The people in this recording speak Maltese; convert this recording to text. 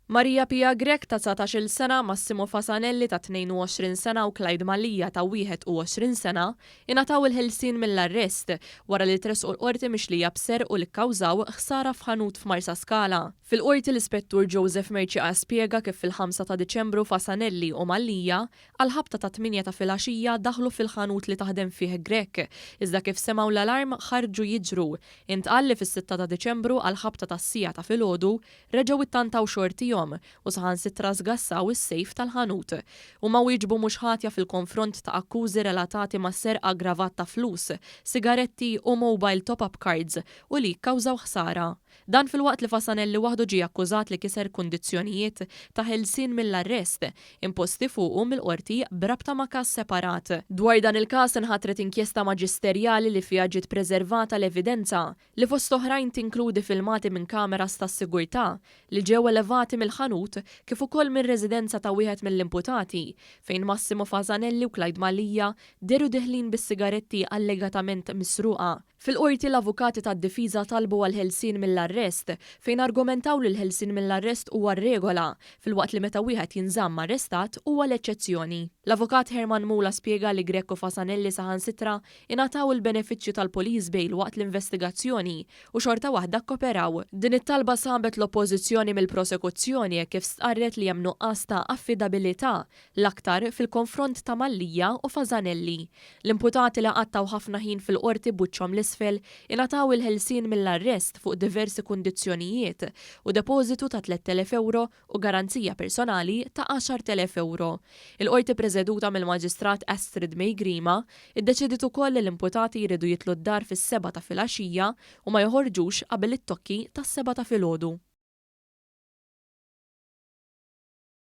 Maria Pia Grech ta' 19-il sena, Massimo Fasanelli ta' 22 sena u Clyde Mallia ta' 21 sena ingħataw il-ħelsien mill-arrest wara li tressqu l-Qorti mixlija b'serq u li kkawżaw ħsara f'ħanut f'Marsaskala. Fil-Qorti l-Ispettur Joseph Mercieca spjega kif fil-ħamsa ta' Diċembru Fasanelli u Mallia għall-ħabta tat-tmienja ta' filgħaxija daħlu fil-ħanut li taħdem fih Grech iżda kif semgħu l-alarm ħarġu jiġru. Intqal li fis-sitta ta' Diċembru għall-ħabta tas-siegħa ta' filgħodu Reġgħu ttantaw xortihom u saħansitra sgassaw is-sejf tal-ħanut. Huma wieġbu mhux ħatja fil-konfront ta' akkużi relatati ma' serq aggravat ta' flus, sigaretti u mobile top-up cards u li kkawżaw ħsara. Dan filwaqt li Fasanelli waħdu ġie akkużat li kiser kundizzjonijiet ta' ħelsien mill-arrest imposti fuqu mill-Qorti b'rabta ma' każ separat. Dwar dan il-każ inħatret inkjesta maġisterjali li fiha ġiet preservata l-evidenza li fost oħrajn tinkludi filmati minn kameras tas-sigurtà li ġew elevati mill-ħanut kif ukoll mir-residenza ta' wieħed mill-imputati, fejn Massimo Fasanelli u Clyde Mallia dehru deħlin bis-sigaretti allegatament misruqa. Fil-Qorti l-avukati tad-difiża talbu għall-ħelsien mill-arrest, fejn argumentaw li l-ħelsien mill-arrest huwa r-regola, filwaqt li meta wieħed jinżamm arrestat huwa l-eċċezzjoni. L-Avukat Herman Mula spjega li Grech u Fasanelli saħansitra ingħataw il-benefiċċju tal-police bail waqt l-investigazzjoni u xorta waħda kkoperaw. Din it-talba sabet l-oppożizzjoni mill-prosekuzzjoni hekk kif stqarret li hemm nuqqas ta' affidabilità, l-aktar fil-konfront ta' Mallia u Fasanelli. L-imputati li qattgħu ħafna ħin fil-Qorti b'wiċċhom 'l isfel ingħataw il-ħelsien mill-arrest fuq diversi kundizzjonijiet u depożitu ta' 3,000 ewro u garanzija personali ta' 10,000 ewro. Il-Qorti preseduta mill-Maġistrat Astrid May Grima iddeċidiet ukoll li l-imputati jridu jidħlu d-dar fis-sebgħa ta' filgħaxija u ma joħorġux qabel it-tokki tas-sebgħa ta' filgħodu.